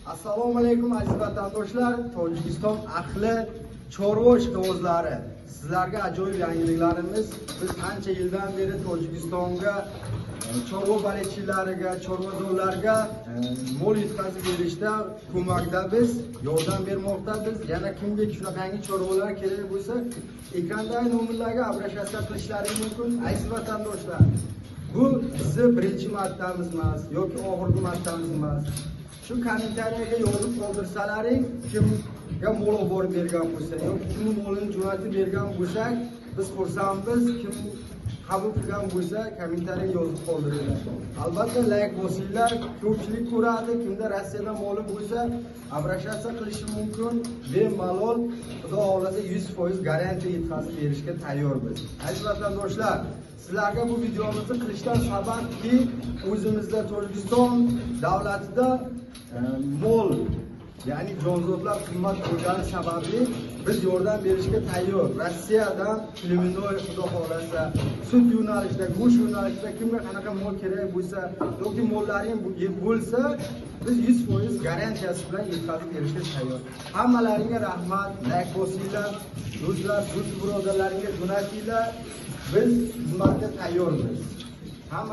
Assalomu alaykum, aziz vatandoshlar, Tojikiston ahli, chorva ishqibozlari. Sizlarga ajoyib yangiliklarimiz. Biz ancha yildan beri Tojikistonga chorva baliqchilariga, chorvadorlarga mol yetkazib berishda ko'makda biz yordam bermoqdamiz. Yana kimga shunaqangi chorvalar kerak bo'lsa, ekrandagi nomerlarga обращаться qilishlari mumkin. Aziz vatandoshlar, bu bizni birinchi martamiz emas yoki oxirgi martamiz emas. Shu kommentariyaga yozib qoldirsalaring, kimga mol olib borib bergan bo'lsa yoki kimni molini jo'natib bergan bo'lsak, biz xursandmiz. Kim qabul qilgan bo'lsa, kommentariya yozib qoldiringlar. Albatta layk bosinglar, ko'pchilik ko'radi. Kimda Rossiyadan moli bo'lsa, обращаться qilishi mumkin. Bemalol, Xudo xohlasa, 100% garantiya yetkazib berishga tayyormiz. Aziz vatandoshlar, sizlarga bu videomizni qilishdan sababki, o'zimizda Tojikiston davlatida mol, ya'ni jonzotlar qimmat bo'lgani sababli biz yordam berishga tayyor. Rossiyadan племенной, Xudo xohlasa, sut yo'nalishida, go'sht yo'nalishida kimga qanaqa mol kerak bo'lsa yoki mollaring bo'lsa, biz 100% garantiyasi bilan yetkazib berishga tayyor. Hammalaringga rahmat, layk bosinglar, do'stlar, do'st birodarlaringga jo'natinglar. Biz xizmatga tayyormiz. Hamma